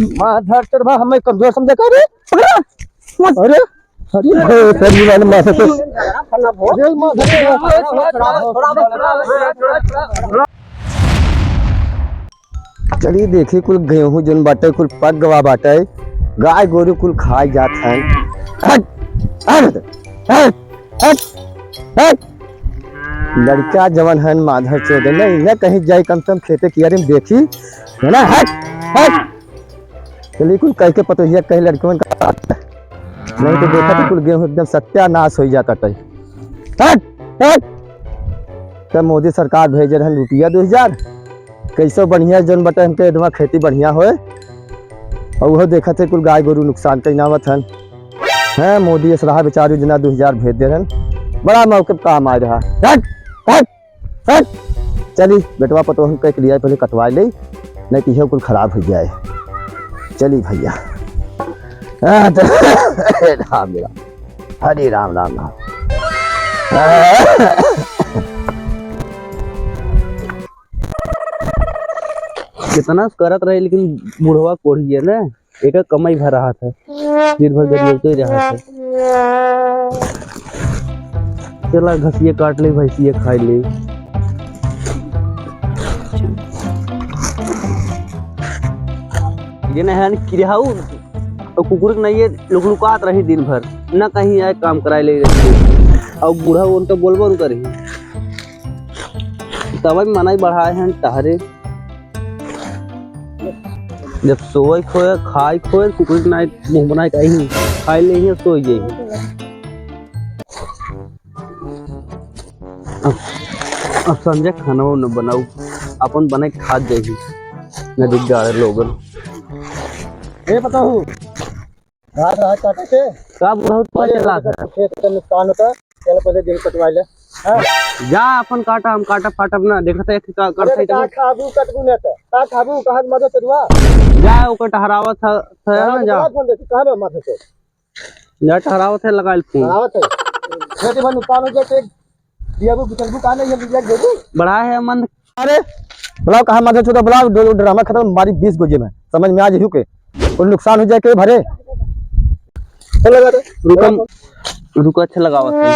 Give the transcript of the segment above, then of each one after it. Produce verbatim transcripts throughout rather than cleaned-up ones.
माधर चोदवा, हमें कमजोर समझे का रे? पकड़ा। अरे, अरे, अरे, तेरी वाली माधर चोद। अरे, माधर चोद। चली देखी, कुल गेहूं जोन बाटे, कुल पक गवा बाटे, गाय गोरू कुल खाए जात हैं। हट, हट, हट, हट, हट। लड़का जवन हन माधर चोद, नहीं, न कहीं जाई, कम से कम खेते कियारी में देखी, है ना? हट, हट। चली कुल कह के पतोहिया कहीं लड़कवन का, नहीं तो देखा तो कुल गेहूं एकदम सत्यानाश हो जाता। हट, हट। तब मोदी सरकार भेजे रहन रुपया दो हजार, कैसो बढ़िया जौन बटे हमके एदमा खेती बढ़िया होए। और उहो देखत है कुल गाय गोरू नुकसान कइनावत हन। हैं, मोदी असरहा बेचारू जना दो हजार भेज दे रहन, बड़ा मौके पे काम आए रहा। हट, हट, हट। चली बेटवा पतोहन के क्रिया पहले कटवा ले, नहीं तो इहो कुल खराब हो जाए। चली भैया। हाँ, तो राम राम। हरे राम, राम राम। कितना करत रहे, लेकिन बुढ़वा कोढ़िया ना, एकर कमाई भर रहा था, दिन भर गरियौते रहा था। चला घसिया काट ले, भैंसिया खाई ले। ये ना है कि रहाऊ, और कुकुर के नहीं, ये लुकलुकात रही दिन भर, ना कहीं आए काम कराए ले रही। और बूढ़ा उनका बोलबो न करही। तब मनई बढ़ाए हैं टहरे। जब सोए खोए, खाए खोए, कुकुर के नाई मुंह बनाए कहीं खाए ले ही, सोए जाए। अब, अब संजय खाना न बनाऊ, अपन बना के खा जाही। नदी गाड़े लोगन। ए, बताओ। रात रात काटे के? का बुढ़ऊ तो अरे, चला तो था। खेत का नुकसान होता, चल पहले गेहूं कटवा ले। हाँ? जा अपन काटा, हम काटा फाटब ना, देखत है का अरे, करत है का तो। खाबू कटबू ना तो? का खाबू, कहाँ मदद करुआ? जा ओकर टहरावत था, था ना, हाँ, जा। तो फोन दे, कहाँ बा मदद से? जा टहरावत है, लगाइल फोन। टहरावत है। खेती में नुकसान हो जाए तो दिया वो बिचलबू का नहीं है, बिजलिया देबू? बड़ा है मन। अरे, बुलाओ, कहाँ माधर चोदा, बुलाओ, डो-, ड्रामा खत्म, मारी बीस गो जेब है, समझ में आ जाई के। कोई नुकसान हो जाए के भरे। चलो, लगा दे। रुका, रुका, अच्छा लगावत है।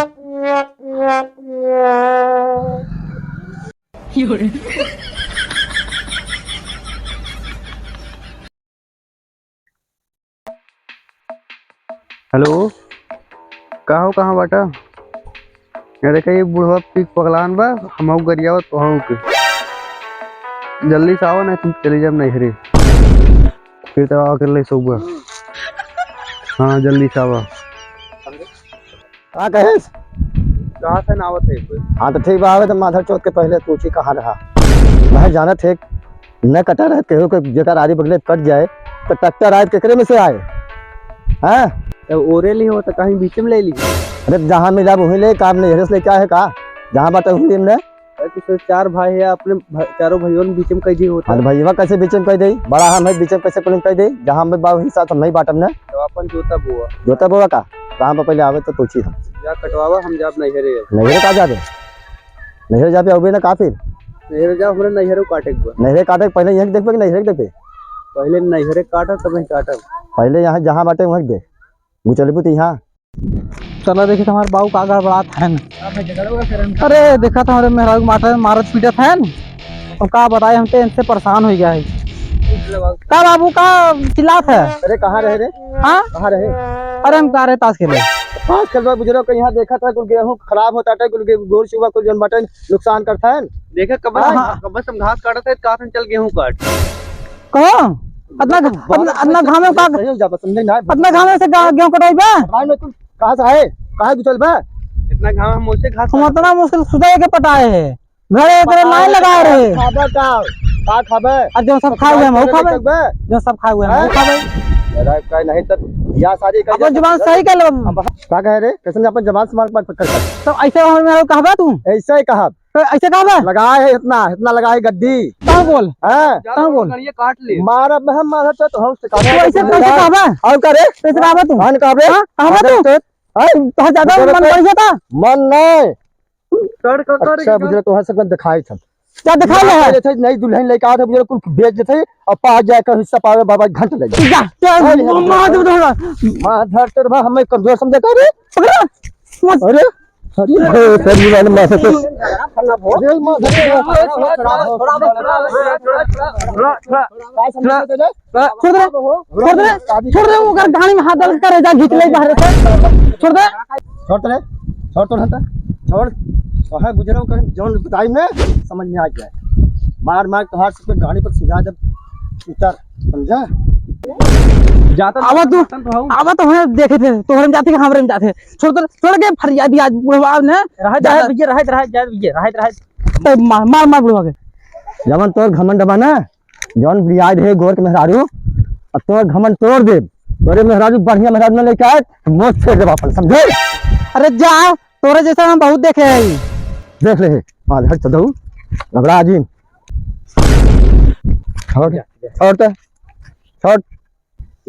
हेलो, का हो, कहाँ बाटा? अरे, का ये बुढ़वा पी के पगलान बा, हमहू गरियावत तोहू के। जल्दी से आवा, नहीं तुम चली जाब नैहरे। फिर तो आवा कर ले सुबह। हाँ, जल्दी से आवा। का कहेस? कहाँ से ना आवत है कोई? हाँ, तो ठीक बा, आवे तो माधर चोद के पहले पूछी कहाँ रहा। मैं जानत है, न कटा रहे, केहू के जेकर आरी बगले कट जाए, तो ट्रैक्टर आए, केकरे में से आए? हैं? तब ओरे ली हो, तो कहीं बीच में ले ली। अरे, जहाँ मिला वहीं ले, काम नहीं है, इसलिए क्या है का? जहाँ बाटे वहीं ले हमने। अरे, तो चार भाई है, अपने भ-, चारों भाइयों ने बीच में कह दी होता। हाँ, तो भैया कैसे बीच में कह दे? बड़ा हम है, बीच में कैसे कुल कह दे? जहाँ हम बा वही साथ हम नहीं बाटम ना। तो अपन जोता बोआ। जोता बोआ का? कहाँ पर पहले आवे तो पूछी हम। जा कटवावा, हम जाब नैहरे। नैहरे का जाबे? नैहरे जाबे, अबे ना का फिर? नैहरे जाब, हमरे नैहरे काटे के बा। नैहरे काटे के पहले यहीं देखबे कि नैहरे के देखबे? पहले नैहरे काटा, तब ही काटा। पहले यहाँ जहाँ बाटे वहीं देख। गुचलबू तो यहाँ। चला देखी तो हमारे बाबू का गड़बड़ात है। अरे देखा तो हमारे मेहरारू के मारत, मारत पीटत है। अब का बताए, हम तो इनसे परेशान हो गया है। का बाबू, का चिल्लात है? अरे कहाँ रहे रे? हाँ? कहाँ रहे? अरे हम का रहे, ताश खेले। ताश खेलबा बुजुर्ग के यहाँ देखा था, कुल गेहूँ खराब होता था, कुल गे-, गोर सुबह कुल जौन बटन नुकसान करता है। देखा कब, हाँ। कब से हम घास काटत है, कहा था चल गेहूँ काट। कहाँ? अतना घ-, अतना, अतना घाम में का, कहीं जा, बस समझे ना। अतना घाम में से गा-, गेहूँ कटाई बा? भाई मैं तू कहाँ से आए? कहाँ गुचल बा? इतना घाम हम उसे घास हम काटत उतना मुश्किल सुधा के पटाए हैं। घरे एकरे नाई लगाए रहे। खाबे का? का खाबे? और जो सब खाए हुए हैं, वो खाबे। जो सब खाए हुए हैं, वो खाबे। जरा का नहीं तो या सारी का अपन जुबान सही कर लो। अब का कहे रे? कैसे अपन जबान से मार, मार, कर, कर। तो ऐसे हम मेरे कहबे तू? ऐसे ही कहा। तो ऐसे कहबे? लगाए है इतना, इतना लगाए गड्डी। कहाँ बोल? हैं? कहाँ बोल? ये काट ले। मारा मैं हम मारा तो, तो हम सिखा तो ऐसे कैसे कहबे? और का रे? कैसे कहबे तू? कौन कहबे? हाँ, कहबे तू? हाँ, तो ज्यादा मन बढ़िया था। मन नहीं। कर, कर, कर, अच्छा, कर। बुझले तोहर से दिखाई था। जा दिखा ले है। ये थे, नई दुल्हन लेके आवत है, बुझे कुल बेच देते हैं, और पाँच हजार का हिस्सा पावे बाबा घंट लगे। जा, जा, अरे, मार दे, उधर। मार धर तेरे बा, हमें कमजोर समझे का रे? पकड़ा। अरे, अरे, अरे, तेरी वाले मार से। अरे, मार धर तेरे बा। छोड़ दे, छोड़ दे, छोड़ दे, ओकर गाड़ी में हाथ डाल के करेजा घींच ले बाहर से। छोड़ दे। छोड़ तो रे, छोड़ तो हटा, छोड़। तो है गुजरो कर जौन बताई में समझ में आ जाए। मार मार तोहार सबके गाड़ी पर सुझा दे, उतर, समझा? जाता आवा तू, तो हूँ। आवा तो हमें देखे थे, तोहरे में जाते कि हमरे में जाते। छोड़ दे, छोड़ के फरिया भी आज बुढ़वा ने। रहा जा भैया, रहा, रहा जा भैया, रहा, रहा। तो मार, मार, मार बुढ़वा के। जवन तोर घमंड बा ना, जौन बियाह है गोर के मेहरारू, अब तोर घमंड तोड़ देब। तोरे मेहरारू बढ़िया मेहरारू न लेके आए, तो मौत फेर देब अपन, समझे? अरे जा, तोरे जैसा हम बहुत देखे हैं। देख ले, माधर चदऊ, घबरा जिन। छोड़, छोड़ ते, छोड़।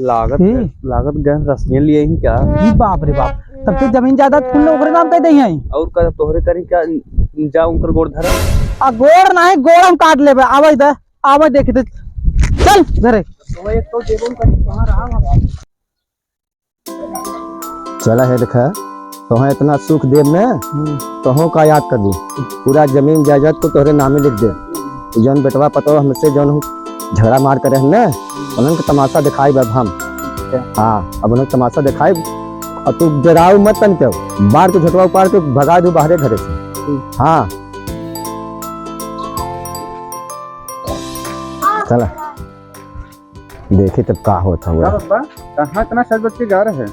लागत हम्म। गए, लागत गए रसगुल्ले लिए ही क्या? ई बाप रे बाप, तब तो जमीन जायदाद कुल ओकरे नाम पे दे हैं। और का तोहरे करी क्या, जा उनकर गोड़ धरा। आ गोड़ नहीं, गोड़ हम काट लेबे। आवे दे, आवे देखे दे। चल घरे। तो एक तो जेबों का कहाँ रहा हमारा? चला है देखा, तोहे इतना सुख देब ने, हम्म। तोहो का याद कर दी। पूरा जमीन जायदाद को तोहरे नामे लिख दे। जौन बेटवा पतो हमसे जौन झगड़ा मार करे हैं ना, उन्हन के तमाशा दिखाई अब हम। अच्छा। हाँ, अब उन्हन के तमाशा दिखाई। और तू डराऊ मत तन के, बार के झोटवा उपाड़ के भगा दू बाहरे घरे से। ठीक। हाँ। चला। देखी तब का होत हवे। का बाबा, कहाँ इतना सज बज के गा रहे?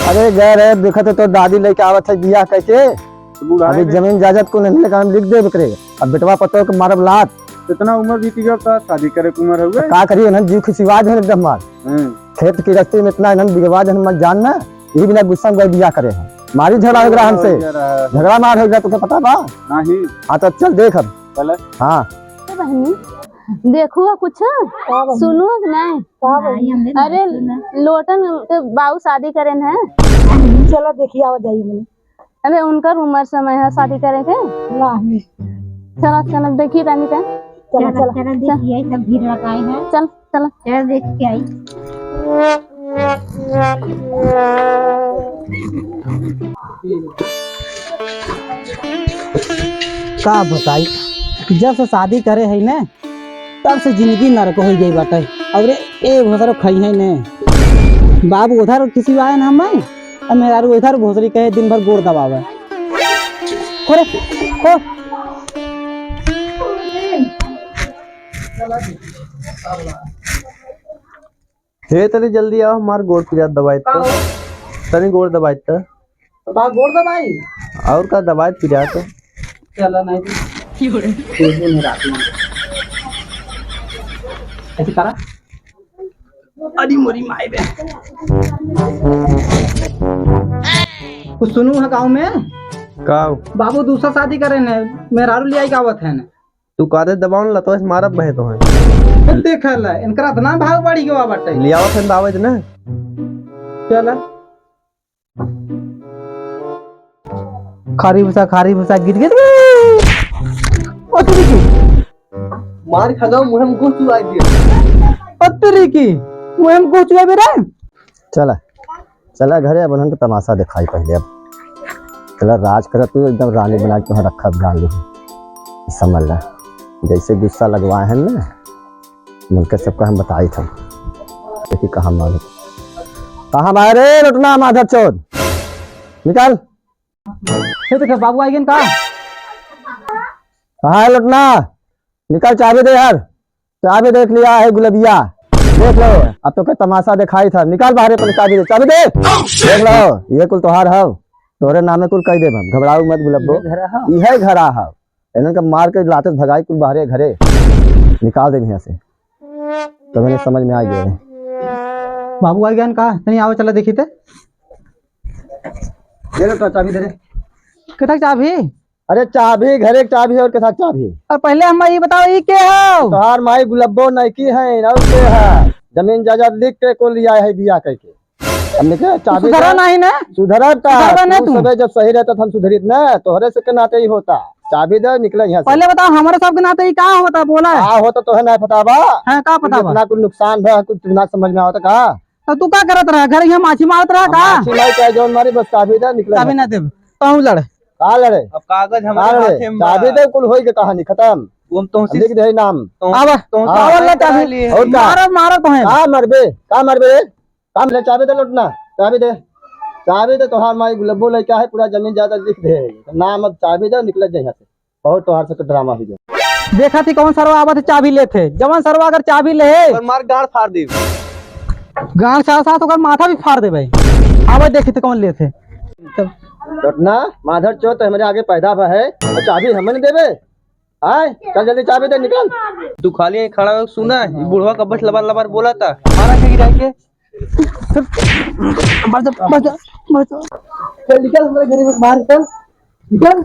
अरे गा रहे, देखत है तो दादी लेके आवत है बियाह कइके। तो बुढ़ाए अभी में जमीन जायदाद को नहीं लेकर हम लिख देबे करे। अब बेटवा पतोह के मारब लात। इतना उम्र बीत गया तो शादी करे के उम्र हुए। का करिए ना, जीव खिसिवा दे एकदम मार। हम्म। खेत की गस्ती में इतना इन्हन बिगवा दे, मत जान ना। यही बिना गुस्सा में गए बियाह करे हैं। मारी झगड़ा हो गया हमसे। हो गया रहा। झगड़ा मार हो गया, तुझे पता बा? नहीं। हाँ, तो चल देख अब। चले। हाँ। ए बहनी, देखुआ कुछ? का बहनी? सुनुआ कि नहीं? का बहनी? अरे, लोटन के बाऊ शादी करेन है। चला देखी आवा जाई हमनी। अरे, उनकर उमर समय है शादी करे के। नहीं। चला, चला, देखी तनी ते। चला, चला, चला। चला, देखी आई, सब भीड़ लगाए हैं। चल, चला। चला, देख के आई। का बताई, जब से शादी करे है ने, तब से जिंदगी नरक हो गई बाटे। अरे ए भोसरो खाई है ने, बाबू उधर खिसिवाए ना हमें, और मेहरारू इधर भोसरी कहे दिन भर गोड़ दबावे। हो रे, हो। हे तनी जल्दी आओ, हमार गोड़ पिरात दबाई तो। का हो? तनी गोड़ दबाई तो। तो बा गोड़ दबाई? और का दबाई पिरात? चला नहीं। तेज में रात में। ऐसे करा। अरे मोरी माई बे। कुछ सुनू है गाँव में? का? बाबू दूसरा शादी करे ने, मेहरारू ले आई गावत है ने। तू कादे दबावन लतवा से मारब बहे तो है। देख ले, इनकर इतना भाव बढ़ी गवा बाटे। लियावत है दावत ना। चला। खारी भूसा, खारी भूसा, गिर गिर। ओ तेरी की। मार खा जाओ, मुँह में घुस चुआ दिया। ओ तेरी की। मुँह में घुस चुआ मेरा। चला। चला घरे, अब उन्हन के तमाशा दिखाई पहले। अब चला राज कर, तू एकदम रानी बना के वहाँ रखा जान ली। समझ ला, जैसे गुस्सा लगवाए हैं ना, मिलकर सबका हम बताई था। देखी कहाँ मारे, कहाँ मारे रे लोटना माधर चोद, निकाल। ये देखो बाबू आई गए का? कहाँ है लोटना? निकाल चाबी दे यार। चाबी देख लिया है गुलबिया, देख लो। अब तो के तमाशा दिखाई था, निकाल बाहर अपन चाबी दे, चाबी दे। देख लो, ये कुल तोहार हव, तोहरे नामे कुल कह देब हम, घबराऊ मत गुलब्बो। ये घरा हव? इहे घरा हव। इन्हन का मार के लाते भगाई कुल बाहरे घरे, निकाल देब यहाँ से। तो मैंने समझ में आ गया है। बाबू आ गया का? तनी आवे चला देखी ते। ये लो तो चाबी दे दे। कथक चाबी? अरे चाबी, घरे के चाबी और कथा के चाबी। और पहले हम ये बताओ, ये के हो? तोहार माई गुलब्बो नइकी है, और के है? जमीन जायदाद लिख के को लिया है बिया कइके। हमने के चाबी सुधरा दे। नहीं ना? सुधरब का? सुधरबा नहीं तू तू? सबे जब सही रहता त हम सुधरित ना, तोहरे से के नाते ही होता। चाबी दे, निकले यहाँ से। पहले बताओ, हमारे सब के नाते ही का होता, बोला? का होता, तोहे ना पता बा? हाँ, का पता बा? इतना कुल नुकसान भा, कुछ ना समझ में आवता का? तो तू का करत रहा? घर यहाँ माछी मारत रहा हम का? माछी नहीं चाहे जौन मारी, बस चाबी दे, निकले चाबी यहाँ ना से। देब, तू लड़। का लड़े? अब कागज का हमारे लड़े? हाथे में बा। चाबी दे, कुल होई के कहानी खत्म। वो हम तोहसी लिख दे नाम। तो आवा। तो हाँ। आवा ला चाबी। लिए। और का? मारो, मारो तोहे। का मरबे? का मरबे रे? का ले, चाबी दे लोटना। चाबी दे। चाबी दे, तोहार माई गुलब्बो लइका है, पूरा जमीन जायदाद लिख दे। नाम अब चाबी दे, निकल जाए यहाँ से। बहुत तोहार से तो ड्रामा हो गया। देखा थी कौन सरवा आवत है चाबी लेत है। जवन सरवा अगर चाबी ले है, और मार गाड़ फाड़ दे। गाड़ साथ साथ ओकर माथा भी फाड़ दे भाई। आवा देखी तो कौन लेत है। तब लोटना, माधर चोत हमारे आगे पैदा भा है और चाबी हमें नहीं देबे? आय, चल जल्दी चाबी दे, निकल। तू खाली यहीं खड़ा हो, सुना, ये बुढ़वा कब से लबार लबार बोला था, मारा के गिरा के। बस, बस, बस। चल निकल, हमारे घर में बाहर निकल, निकल,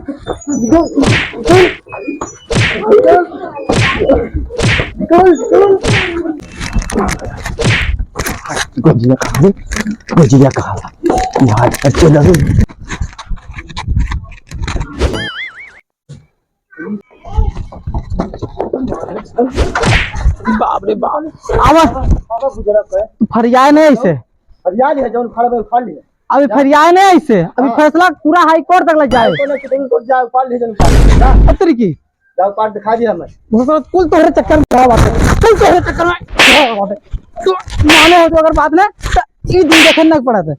निकल, निकल, निकल, निकल। गोजिया कहाँ है? गोजिया कहाँ है? यहाँ अच्छे लगे। बाप रे बाप। आवा। तू फरियाए नहीं ऐसे। फरिया लिया, जौन उखाड़ में उखाड़ लिया। अभी फरियाए नहीं ऐसे। अभी हाँ। फैसला पूरा हाई कोर्ट तक ले जाए। हाई कोर्ट, सुप्रीम कोर्ट जाए, उखाड़ लिया, जौन उखाड़ लिया। जा। अब तेरी की? जाओ, उखाड़ दिखा दिया हमें। वो सब कुल तोहरे चक्कर में खराब आते। कुल तोहरे चक्कर में खराब आते। तो माने हो तो अगर बात ना, तो ई दिन देखे न पड़ा था।